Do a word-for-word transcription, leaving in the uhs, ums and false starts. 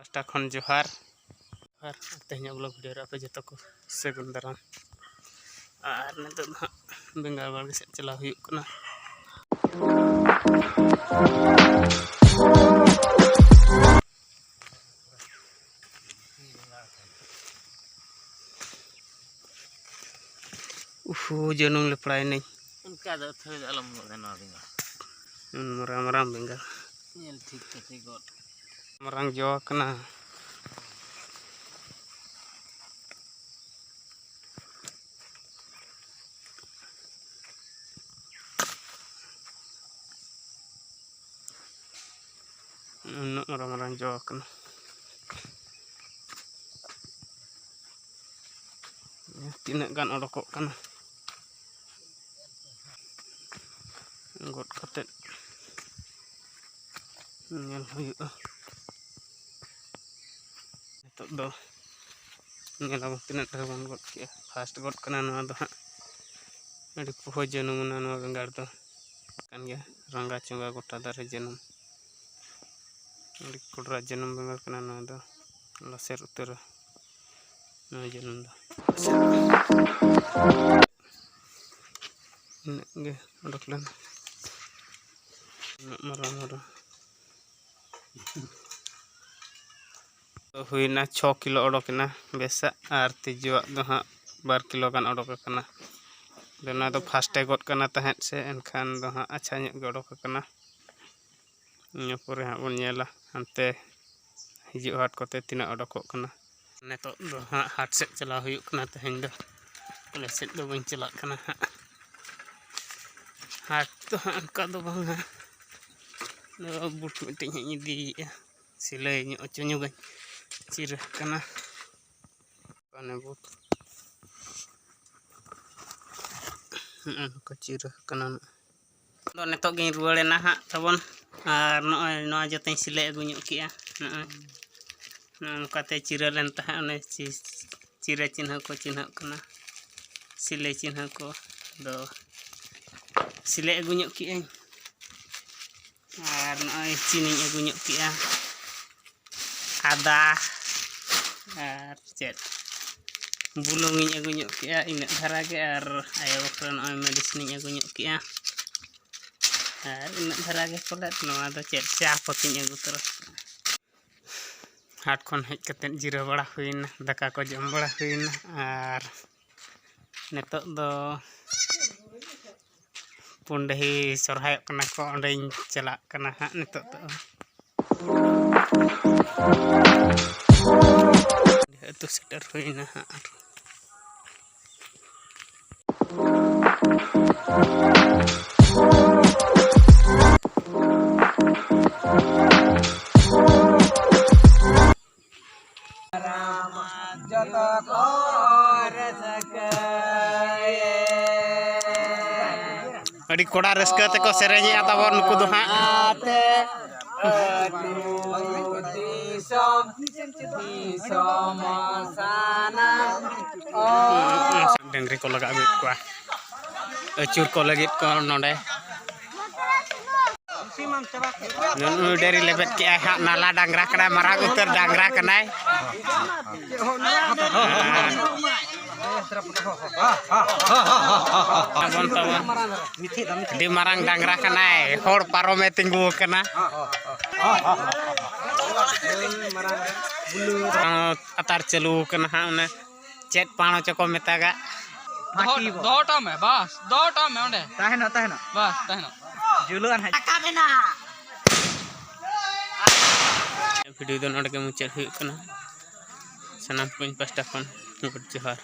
ᱯᱟᱦᱴᱟ ᱠᱷᱚᱱ ᱡᱚᱦᱟᱨ᱾ ᱟᱨ ᱛᱮᱦᱮᱧᱟᱜ ᱵᱞᱚᱜ ᱵᱷᱤᱰᱤᱭᱳ ᱨᱮ ᱟᱯᱮ ᱡᱚᱛᱚ ᱠᱚ ᱥᱟᱹᱜᱩᱱ ᱫᱟᱨᱟᱢ᱾ ᱟᱨ ᱱᱤᱛᱚᱜ ᱫᱚ ᱦᱟᱸᱜ ᱵᱮᱸᱜᱟᱲ ᱵᱟᱲᱜᱮ ᱥᱮᱫ ᱪᱟᱞᱟᱣ ᱦᱩᱭᱩᱜ ᱠᱟᱱᱟ᱾ ᱩᱦᱩ, ᱡᱟᱹᱱᱩᱢ ᱞᱮᱯᱲᱟᱭᱮᱱᱟᱹᱧ᱾ ᱚᱱᱠᱟ ᱫᱚ ᱟᱹᱛᱷᱟᱹᱲᱤ ᱫᱚ ᱟᱞᱚᱢ ᱜᱚᱫᱟ ᱱᱚᱣᱟ ᱵᱮᱸᱜᱟᱲ᱾ ᱩᱱ ᱢᱟᱨᱟᱝ ᱢᱟᱨᱟᱝ ᱵᱮᱸᱜᱟᱲ᱾ ᱧᱮᱞ ᱴᱷᱤᱠ ᱠᱟᱛᱮ ᱜᱚᱫ᱾ ᱢᱟᱨᱟᱝ ᱡᱚ ᱠᱟᱱᱟ᱾ ᱩᱱᱟᱹᱜ ᱢᱟᱨᱟᱝ ᱢᱟᱨᱟᱝ ᱡᱚ ᱠᱟᱱᱟ᱾ ᱛᱤᱱᱟᱹᱜ ᱜᱟᱱ ᱚᱰᱚᱠᱚᱜ ᱠᱟᱱᱟ, ᱜᱚᱫ ᱠᱟᱛᱮᱫ ᱧᱮᱞ ᱦᱩᱭᱩᱜᱼᱟ᱾ ᱱᱤᱛᱚᱜ ᱫᱚ ᱧᱮᱞ ᱟᱵᱚᱱ ᱛᱤᱱᱟᱹᱜ ᱰᱷᱮᱨ ᱵᱚᱱ ᱜᱚᱫ ᱠᱮᱜᱼᱟ᱾ ᱯᱷᱟᱥᱴ ᱜᱚᱫ ᱠᱟᱱᱟ ᱱᱚᱣᱟ ᱫᱚ ᱦᱟᱸᱜ᱾ ᱟᱹᱰᱤ ᱯᱩᱦᱟᱹ ᱡᱟᱹᱱᱩᱢ ᱮᱱᱟ ᱱᱚᱣᱟ ᱵᱮᱸᱜᱟᱲ ᱫᱚ᱾ ᱠᱟᱱ ᱜᱮᱭᱟ, ᱨᱟᱸᱜᱟ ᱪᱚᱸᱜᱟ ᱜᱚᱴᱟ ᱫᱟᱨᱮ ᱡᱟᱹᱱᱩᱢ᱾ ᱟᱹᱰᱤ ᱠᱚᱰᱨᱟ ᱡᱟᱹᱱᱩᱢ ᱵᱮᱸᱜᱟᱲ ᱠᱟᱱᱟ ᱱᱚᱣᱟ ᱫᱚ, ᱞᱟᱥᱮᱨ ᱩᱛᱟᱹᱨᱟ ᱱᱚᱣᱟ ᱡᱟᱹᱱᱩᱢ ᱫᱚ᱾ ᱤᱱᱟᱹᱜ ᱜᱮ ᱚᱰᱚᱠ ᱞᱮᱱᱟ, ᱩᱱᱟᱹᱜ ᱢᱟᱨᱟᱝ ᱢᱟᱨᱟᱝ᱾ ᱦᱩᱭᱱᱟ ᱪᱷᱚ ᱠᱤᱞᱳ ᱚᱰᱚᱠᱮᱱᱟ ᱵᱮᱥᱟᱜ, ᱟᱨ ᱛᱤᱡᱩᱣᱟᱜ ᱫᱚ ᱦᱟᱸᱜ ᱵᱟᱨ ᱠᱤᱞᱳ ᱜᱟᱱ ᱚᱰᱚᱠ ᱟᱠᱟᱱᱟ᱾ ᱟᱫᱚ ᱱᱚᱣᱟ ᱫᱚ ᱯᱷᱟᱥᱴᱮ ᱜᱚᱫ ᱠᱟᱱᱟ ᱛᱟᱦᱮᱸᱫ ᱥᱮ, ᱮᱱᱠᱷᱟᱱ ᱫᱚ ᱦᱟᱸᱜ ᱟᱪᱪᱷᱟ ᱧᱚᱜ ᱜᱮ ᱚᱰᱚᱠ ᱟᱠᱟᱱᱟ᱾ ᱤᱱᱟᱹ ᱯᱚᱨᱮ ᱦᱟᱸᱜ ᱵᱚᱱ ᱧᱮᱞᱟ ᱦᱟᱱᱛᱮ ᱦᱤᱡᱩᱜ ᱦᱟᱴ ᱠᱚᱛᱮ ᱛᱤᱱᱟᱹᱜ ᱚᱰᱚᱠᱚᱜ ᱠᱟᱱᱟ᱾ ᱱᱤᱛᱚᱜ ᱫᱚ ᱦᱟᱸᱜ ᱦᱟᱴ ᱥᱮᱫ ᱪᱟᱞᱟᱣ ᱦᱩᱭᱩᱜ ᱠᱟᱱᱟ ᱛᱮᱦᱮᱧ ᱫᱚ᱾ ᱟᱞᱮ ᱥᱮᱫ ᱫᱚ ᱵᱟᱹᱧ ᱪᱟᱞᱟᱜ ᱠᱟᱱᱟ ᱦᱟᱸᱜ᱾ ᱦᱟᱴ ᱫᱚ ᱦᱟᱸᱜ ᱚᱱᱠᱟ ᱫᱚ ᱵᱟᱝᱟ᱾ ᱱᱚᱣᱟ ᱵᱩᱴ ᱢᱤᱫᱴᱮᱡ ᱦᱟᱸᱜ ᱤᱧ ᱤᱫᱤᱭᱮᱫᱼᱟ᱾ ᱥᱤᱞᱟᱹᱭ ᱧᱚᱜ ᱦᱚᱪᱚ ᱧᱚᱜᱟᱹᱧ᱾ ᱪᱤᱨᱟᱹ ᱠᱟᱱᱟ᱾ ᱚᱱᱮ ᱵᱩᱴ᱾ ᱱᱚᱜᱼᱚ ᱱᱚᱝᱠᱟ ᱪᱤᱨᱟᱹ ᱠᱟᱱᱟ᱾ ᱟᱫᱚ ᱱᱤᱛᱚᱜ ᱜᱤᱧ ᱨᱩᱣᱟᱹᱲᱮᱱᱟ ᱦᱟᱸᱜ ᱛᱟᱵᱚᱱ᱾ ᱟᱨ ᱱᱚᱜᱼᱚᱭ ᱱᱚᱣᱟ ᱡᱚᱛᱚᱧ ᱥᱤᱞᱟᱹᱭ ᱟᱹᱜᱩ ᱧᱚᱜ ᱠᱮᱜᱼᱟ᱾ ᱱᱚᱜᱼᱚᱭ ᱱᱚᱜᱼᱚ ᱱᱚᱝᱠᱟᱛᱮ ᱪᱤᱨᱟᱹ ᱞᱮᱱ ᱛᱟᱦᱮᱸᱫ, ᱚᱱᱮ ᱪᱤ-, ᱪᱤᱨᱟᱹ ᱪᱤᱱᱦᱟᱹ ᱠᱚ ᱪᱤᱱᱦᱟᱹᱜ ᱠᱟᱱᱟ, ᱥᱤᱞᱟᱹᱭ ᱪᱤᱱᱦᱟᱹ ᱠᱚ᱾ ᱟᱫᱚ ᱥᱤᱞᱟᱹᱭ ᱟᱹᱜᱩ ᱧᱚᱜ ᱠᱮᱜᱼᱟᱹᱧ᱾ ᱟᱨ ᱱᱚᱜᱼᱚᱭ ᱪᱤᱱᱤᱧ ᱟᱹᱜᱩ ᱧᱚᱜ ᱠᱮᱜᱼᱟ᱾ ᱟᱫᱟ ᱟᱨ ᱪᱮᱫ ᱵᱩᱞᱩᱝ ᱤᱧ ᱟᱹᱜᱩ ᱧᱚᱜ ᱠᱮᱜᱼᱟ, ᱤᱱᱟᱹᱜ ᱫᱷᱟᱨᱟ ᱜᱮ᱾ ᱟᱨ ᱟᱭᱳ ᱵᱟᱠᱷᱨᱟ ᱱᱚᱜᱼᱚᱭ medicine ᱤᱧ ᱟᱹᱜᱩ ᱧᱚᱜ ᱠᱮᱜᱼᱟ᱾ ᱟᱨ ᱤᱱᱟᱹᱜ ᱫᱷᱟᱨᱟ ᱜᱮ ᱯᱟᱞᱮᱫ, ᱱᱚᱣᱟ ᱫᱚ ᱪᱮᱫ ᱪᱟ ᱯᱟᱹᱛᱤᱧ ᱟᱹᱜᱩ ᱛᱚᱨᱟ ᱠᱮᱜᱼᱟ᱾ ᱦᱟᱴ ᱠᱷᱚᱱ ᱦᱮᱡ ᱠᱟᱛᱮᱫ ᱡᱤᱨᱟᱹᱣ ᱵᱟᱲᱟ ᱦᱩᱭᱱᱟ, ᱫᱟᱠᱟ ᱠᱚ ᱡᱚᱢ ᱵᱟᱲᱟ ᱦᱩᱭᱱᱟ᱾ ᱟᱨ ᱱᱤᱛᱚᱜ ᱫᱚ ᱯᱩᱱᱰᱟᱹᱦᱤ ᱥᱚᱨᱦᱟᱭᱚᱜ ᱠᱟᱱᱟ ᱠᱚ, ᱚᱸᱰᱮᱧ ᱪᱟᱞᱟᱜ ᱠᱟᱱᱟ ᱦᱟᱸᱜ ᱱᱤᱛᱚᱜ ᱫᱚ᱾ ᱟᱹᱛᱩ ᱥᱮᱴᱮᱨ ᱦᱩᱭᱱᱟ ᱦᱟᱸᱜ᱾ ᱡᱚᱛᱚ ᱠᱚ ᱨᱟᱹᱥᱠᱟᱹᱭᱮ᱾ ᱟᱹᱰᱤ ᱠᱚᱲᱟ ᱨᱟᱹᱥᱠᱟᱹ ᱛᱮᱠᱚ ᱥᱮᱨᱮᱧᱮᱜᱼᱟ ᱛᱟᱵᱚᱱ ᱱᱩᱠᱩ ᱫᱚ ᱦᱟᱸᱜ᱾ ᱟᱛᱮ ᱟᱹᱛᱩ ᱫᱤᱥᱚᱢ, ᱫᱤᱥᱚᱢ ᱥᱟᱱᱟᱢ᱾ ᱰᱟᱹᱝᱨᱤ ᱠᱚ ᱞᱟᱜᱟ ᱟᱹᱜᱩᱭᱮᱫ ᱠᱚᱣᱟ, ᱟᱹᱪᱩᱨ ᱠᱚ ᱞᱟᱹᱜᱤᱫ ᱠᱚ ᱱᱚᱰᱮ᱾ ᱱᱩᱭ ᱰᱟᱹᱝᱨᱤ ᱞᱮᱵᱮᱫ ᱠᱮᱜᱼᱟᱭ ᱦᱟᱸᱜ, ᱱᱟᱞᱟ ᱰᱟᱝᱨᱟ ᱠᱟᱱᱟᱭ, ᱢᱟᱨᱟᱝ ᱩᱛᱟᱹᱨ ᱰᱟᱝᱨᱟ ᱠᱟᱱᱟᱭ᱾ ᱛᱟᱵᱚᱱ, ᱛᱟᱵᱚᱱ᱾ ᱟᱹᱰᱤ ᱢᱟᱨᱟᱝ ᱰᱟᱝᱨᱟ ᱠᱟᱱᱟᱭ, ᱦᱚᱲ ᱯᱟᱨᱚᱢᱮ ᱛᱤᱸᱜᱩ ᱟᱠᱟᱱᱟ᱾ ᱟᱛᱟᱨ ᱪᱟᱹᱞᱩ ᱟᱠᱟᱱᱟ ᱦᱟᱸᱜ, ᱚᱱᱮ ᱪᱮᱫ ᱯᱟᱲ ᱪᱚ ᱠᱚ ᱢᱮᱛᱟᱜᱟᱜ᱾ ᱫᱚᱦᱚ, ᱫᱚᱦᱚ ᱦᱚᱴᱚ ᱢᱮ, ᱵᱟᱥ, ᱫᱚᱦᱚ ᱦᱚᱴᱚ ᱢᱮ ᱚᱸᱰᱮ᱾ ᱛᱟᱦᱮᱱᱚᱜ, ᱛᱟᱦᱮᱱᱚᱜ᱾ ᱵᱟᱥ, ᱛᱟᱦᱮᱱᱚᱜ᱾ ᱡᱩᱞᱩᱜᱼᱟ ᱱᱟᱦᱟᱜ᱾ ᱵᱷᱤᱰᱤᱭᱳ ᱫᱚ ᱱᱚᱰᱮ ᱜᱮ ᱢᱩᱪᱟᱹᱫ ᱦᱩᱭᱩᱜ ᱠᱟᱱᱟ᱾ ᱥᱟᱱᱟᱢ ᱠᱚ ᱤᱧ ᱯᱟᱦᱴᱟ ᱠᱷᱚᱱ ᱜᱩᱰ ᱡᱚᱦᱟᱨ᱾